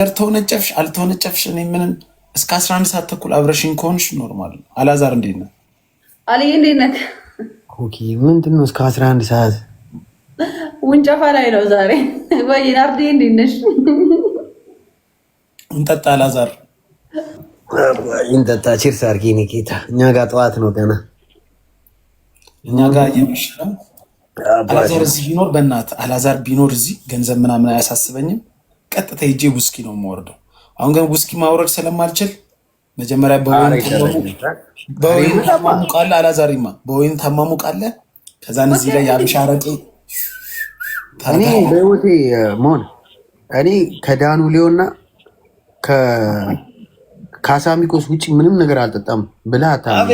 ተወነጨፍሽ አልተወነጨፍሽ እኔ ምንም እስከ 11 ሰዓት ተኩል አብረሽኝ ከሆንሽ normal። አላዛር እንዴት ነህ? አልዬ እንዴት ነህ? ኮኪ ምንድን ነው እስከ 11 ሰዓት? ውንጨፋ ላይ ነው ዛሬ። ወይ ናርዲ እንዴት ነሽ? እንጠጣ አላዛር። እንጠጣ። Cheers አድርጊ የእኔ ጌታ። እኛ ጋር ጠዋት ነው ገና። እኛ ጋር እየመሸ ነው። አላዛር እዚህ ቢኖር፣ በእናትህ አላዛር ቢኖር እዚህ ገንዘብ ምናምን አያሳስበኝም። ቀጥታ ሄጄ ውስኪ ነው የማወርደው። አሁን ግን ውስኪ ማውረድ ስለማልችል መጀመሪያ በወይን ታማሙቃለህ። አላዛሪማ በወይን ታማሙቃለህ። ከዛን እዚህ ላይ የአብሻ አረቄ። እኔ በህይወቴ መሆን እኔ ከዳኑ ሊዮና ከካሳሚኮስ ውጭ ምንም ነገር አልጠጣም ብለህ አታምንም።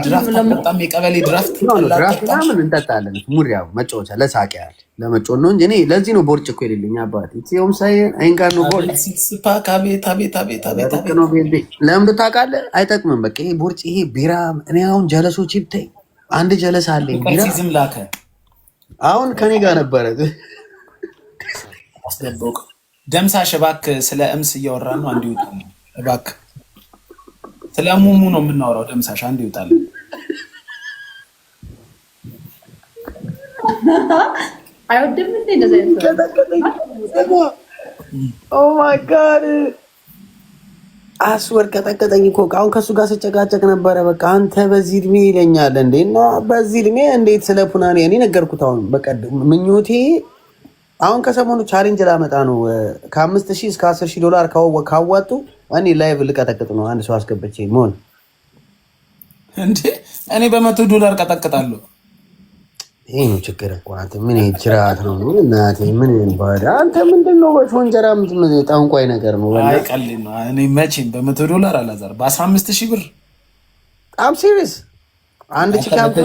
ድራፍት አልጠጣም። የቀበሌ ድራፍት። ድራፍት ምናምን እንጠጣለን። ሙድ ያው መጫወቻ ለሳቅ ያህል ለመጫወት ነው እንጂ እኔ ለዚህ ነው ቦርጭ እኮ የሌለኝ አባቴ። ሳይ አይንጋር ነው ቦርጭ። Six pack፣ አቤት አቤት አቤት አቤት አቤት። ነው baby። ለምን ታውቃለህ? አይጠቅምም። በቃ ይሄ ቦርጭ ይሄ ቢራ። እኔ አሁን ጀለሶች ይብታይ አንድ ጀለስ አለኝ ቢራ። ሲዝም ላከ። አሁን ከኔ ጋር ነበረ። አስደበቅ ደምሳሽ እባክህ፣ ስለ እምስ እያወራን ነው። አንድ ይውጣል እባክህ። ስለ ሙሙ ነው የምናወራው። ደምሳሽ አንድ ይውጣል። አይወድም እንዴ እንደዚህ አይነት ሰው? Oh my God፣ አስወር ቀጠቀጠኝ እኮ። አሁን ከእሱ ጋር ስጨቃጨቅ ነበረ። በቃ አንተ በዚህ እድሜ ይለኛል እንዴ፣ እና በዚህ እድሜ እንዴት ስለ ፑናኔ እኔ ነገርኩት። አሁን በቃ ምኞቴ አሁን ከሰሞኑ challenge ላመጣ ነው። ከ5,000 እስከ 10,000 ዶላር ካዋጡ እኔ live ልቀጠቅጥ ነው። አንድ ሰው አስገብቼ መሆን። እንዴ፣ እኔ በ100 ዶላር ቀጠቅጣለሁ። ይሄ ነው ችግር እኮ። አንተ ምን ጅራት ነው እናቴ፣ ምን ባዳ አንተ ምንድን ነው በሾንጀራ ጠንቋይ ነገር ነው። አይ ቀልድ ነው። እኔ መቼም በ100 ዶላር አላዛር፣ በ15,000 ብር። I'm serious። አንድ chick 5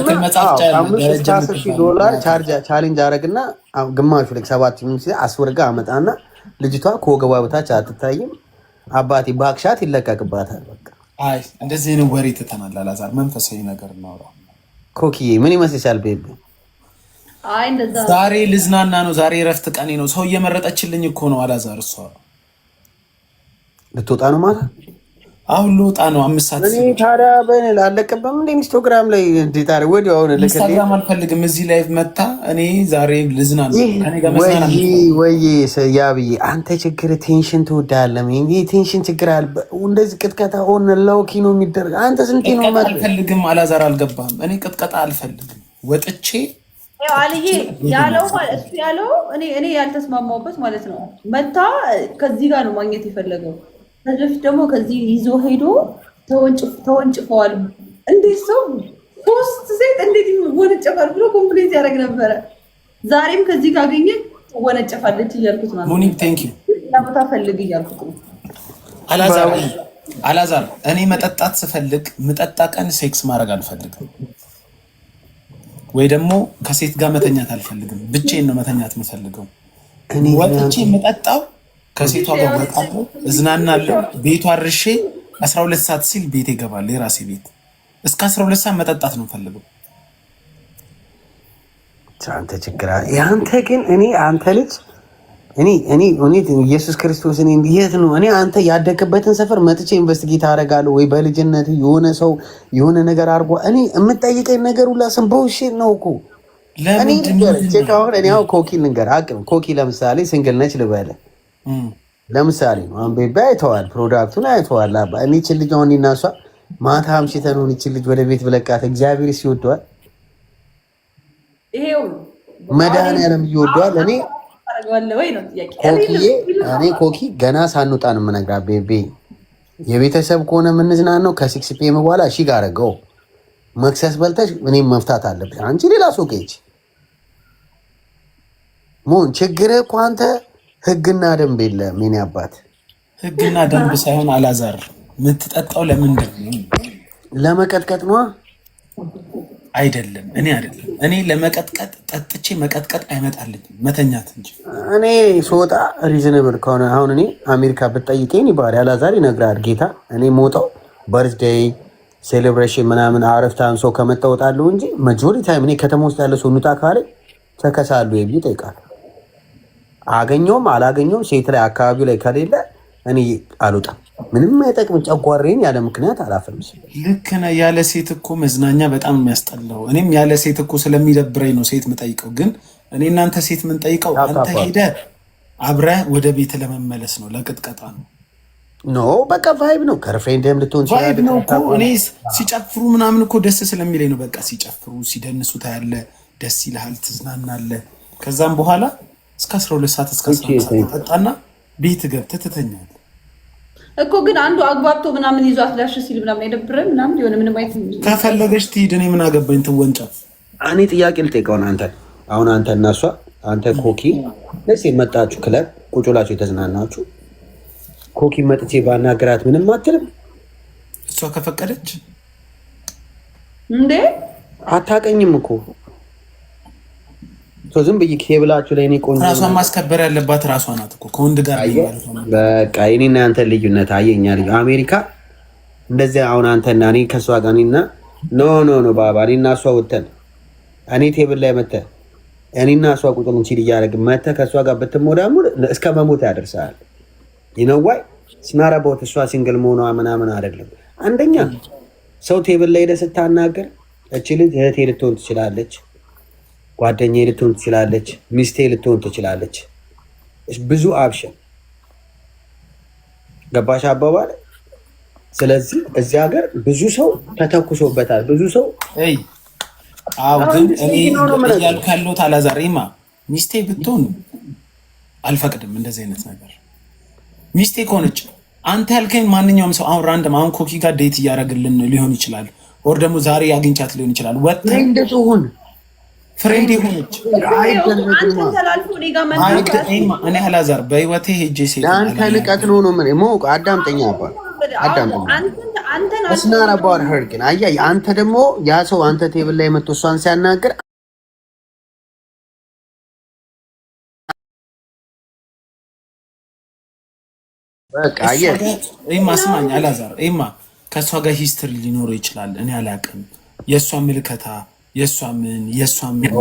እስከ 10,000 ዶላር challenge አደረግና ግማሹ ላይ ሰባት አስወርጋ አመጣና ልጅቷ ከወገቧ በታች አትታይም። አባቴ backshot ይለቀቅባታል። በቃ። አይ እንደዚህ አይነት ወሬ ትተናል። አላዛር፣ መንፈሳዊ ነገር እናውራ። ኮኪዬ ምን ይመስልሻል baby? አይ እንደዛ። ዛሬ ልዝናና ነው። ዛሬ እረፍት ቀኔ ነው። ሰው እየመረጠችልኝ እኮ ነው አላዛር። እሷ ልትወጣ ነው ማለት? አሁን ልወጣ ነው። 5 ሰዓት። እኔ ታዲያ በእኔ አለቅብም እንደ ኢንስታግራም ላይ እንዴ ታዲያ ወዲያው አሁን ልክልኝ። ኢንስታግራም አልፈልግም። እዚህ live መታ እኔ ዛሬ ልዝናና፣ ከኔ ጋር መዝናናት። ወይ ያብዬ አንተ ችግር tension ትወዳለህ። ይሄ tension ችግር አለ። እንደዚህ ቅጥቀጣ ሆነ low-key ነው የሚደረግ። አንተ ስንቴ ነው ቅጥቀጣ አልፈልግም አላዛር፣ አልገባህም። እኔ ቅጥቀጣ አልፈልግም። ወጥቼ ያው አልዬ ያለው እሱ ያለው እኔ ያልተስማማሁበት ማለት ነው። መታ ከዚህ ጋር ነው ማግኘት የፈለገው። ከዚህ በፊት ደግሞ ከዚህ ይዞ ሄዶ ተወንጭፈዋል። እንዴት ሰው ሶስት ሴት እንዴት ይወነጨፋል ብሎ complaint ያደርግ ነበረ። ዛሬም ከዚህ ካገኘ ትወነጨፋለች እያልኩት ነው። ሙኒብ thank you። ሌላ ቦታ ፈልግ እያልኩት ነው። አላዛር አላዛር፣ እኔ መጠጣት ስፈልግ ምጠጣ ቀን sex ማድረግ አልፈልግም፣ ወይ ደግሞ ከሴት ጋር መተኛት አልፈልግም። ብቻዬን ነው መተኛት የምፈልገው። ወጥቼ የምጠጣው ከሴቷ ጋር ወጣለሁ፣ እዝናናለሁ። ቤቷ አርሼ 12 ሰዓት ሲል ቤት ይገባል። የራሴ ቤት እስከ 12 ሰዓት መጠጣት ነው የምፈልገው። አንተ ችግር አንተ ግን እኔ አንተ ልጅ እኔ እውነት ኢየሱስ ክርስቶስ እኔ የት ነው እኔ አንተ ያደግበትን ሰፈር መጥቼ investigate አደርጋለሁ ወይ በልጅነት የሆነ ሰው የሆነ ነገር አድርጎ እኔ የምጠይቀኝ ነገር ሁላ ስም bullshit ነው እኮ። እኔ አሁን እኔ አሁን ኮኪ ልንገር አቅም ኮኪ ለምሳሌ single ነች ልበለ ለምሳሌ ነው። አሁን baby አይተዋል፣ product ኡን አይተዋል። አባ እኔ ይህችን ልጅ አሁን እኔና እሷ ማታ አምሽተን ሆን ይህችን ልጅ ወደ ቤት ብለቃት እግዚአብሔር ሲወደዋል ይሄው መድኃኒዓለም እየወደዋል። እኔ ኮኪዬ እኔ ኮኪ ገና ሳንወጣ ነው የምነግራት። Baby የቤተሰብ ከሆነ የምንዝናናው ከ 6 PM በኋላ ሺ ጋር አደረገው መክሰስ በልተሽ እኔም መፍታት አለብሽ። አንቺ ሌላ ሱቅ ሂጂ መሆን ችግርህ እኮ አንተ ህግና ደንብ የለም። የኔ አባት። ህግና ደንብ ሳይሆን አላዛር፣ የምትጠጣው ለምንድን ነው? ለመቀጥቀጥ ነዋ። አይደለም፣ እኔ አይደለም። እኔ ለመቀጥቀጥ ጠጥቼ መቀጥቀጥ አይመጣልኝም፣ መተኛት እንጂ። እኔ ስወጣ reasonable ከሆነ አሁን እኔ አሜሪካ ብትጠይቀኝ ባህሪ አላዛር ይነግራል። ጌታ እኔ የምወጣው birthday celebration ምናምን አረፍታን ሰው ከመጣ እወጣለሁ እንጂ majority time እኔ ከተማ ውስጥ ያለ ሰው እንውጣ ካለ ተከሳሉ ብዬ እጠይቃለሁ። አገኘውም አላገኘውም ሴት ላይ አካባቢው ላይ ከሌለ እኔ አልወጣም። ምንም አይጠቅም። ጨጓሬን ያለ ምክንያት አላፈልስም። ልክ ነህ። ያለ ሴት እኮ መዝናኛ በጣም የሚያስጠላው። እኔም ያለ ሴት እኮ ስለሚደብረኝ ነው ሴት የምጠይቀው። ግን እኔ እናንተ ሴት የምንጠይቀው አንተ ሄደህ አብረህ ወደ ቤት ለመመለስ ነው፣ ለቅጥቀጣ ነው። No፣ በቃ vibe ነው። Girlfriend ም ልትሆን Vibe ነው እኮ። እኔ ሲጨፍሩ ምናምን እኮ ደስ ስለሚለኝ ነው። በቃ ሲጨፍሩ ሲደንሱ ታያለህ፣ ደስ ይልሃል፣ ትዝናናለህ። ከዛም በኋላ እስከ 12 ሰዓት፣ እስከ 11 ሰዓት ትጠጣና ቤት ገብተህ ትተኛለህ። እኮ ግን አንዱ አግባብቶ ምናምን ይዟት ላሽ ሲል ምናምን አይደብርም? ምናምን የሆነ ምንም አይነት ከፈለገች ትሂድ፣ እኔ ምን አገባኝ? ትወንጨፍ። እኔ ጥያቄ ልጠይቀውን አንተ፣ አሁን አንተ እና እሷ፣ አንተ ኮኪ ደስ የመጣችሁ ክለብ ቁጭ ብላችሁ የተዝናናችሁ፣ ኮኪ መጥቼ ባናገራት ምንም አትልም? እሷ ከፈቀደች። እንዴ? አታቀኝም እኮ፣ ዝም ብዬ table ኣችሁ ላይ እኔ ቆንጆ ራሷን ማስከበር ያለባት ራሷ ናት እኮ፣ ከወንድ ጋር በቃ የኔና አንተ ልዩነት አየኛ ልዩ አሜሪካ እንደዚያ አሁን አንተና እኔ ከእሷ ጋር እኔና no, no, no ባባ፣ እኔና እሷ ወተን እኔ table ላይ መተህ እኔና እሷ ቁጥር እንችል እያደረግን መተህ ከእሷ ጋር ብትሞዳሙድ እስከ መሞት ያደርሳል። You know why? It's not about እሷ single መሆኗ ምናምን አይደለም። አንደኛ ሰው table ላይ ሄደህ ስታናገር እቺ ልጅ እህቴ ልትሆን ትችላለች፣ ጓደኛዬ ልትሆን ትችላለች፣ ሚስቴ ልትሆን ትችላለች። ብዙ option፣ ገባሽ አባባል? ስለዚህ እዚህ ሀገር ብዙ ሰው ተተኩሶበታል። ብዙ ሰው አዎ፣ ግን እኔ እያልኩ ያለሁት አላዛር፣ ሚስቴ ብትሆን አልፈቅድም እንደዚህ አይነት ነገር። ሚስቴ ከሆነች አንተ ያልከኝ ማንኛውም ሰው አሁን random አሁን ኮኪ ጋር date እያደረግልን ሊሆን ይችላል፣ or ደግሞ ዛሬ አግኝቻት ሊሆን ይችላል። ወጥተን Friend ትሁን። Friend የሆነች እኔ አላዛር በህይወቴ ሄጄ ሴት ለአንተ ንቀት ነው ነው ምን ሞቅ፣ አዳምጠኛ አባ፣ አዳምጠኛ። It's not about her። ግን አያ አንተ ደግሞ ያ ሰው አንተ table ላይ መጥቶ እሷን ሲያናግር በቃ አየህ። ይማ ስማኝ አላዛር፣ ይማ ከእሷ ጋር history ሊኖረው ይችላል። እኔ አላውቅም። የእሷ ምልከታ፣ የእሷ ምን የእሷ ምን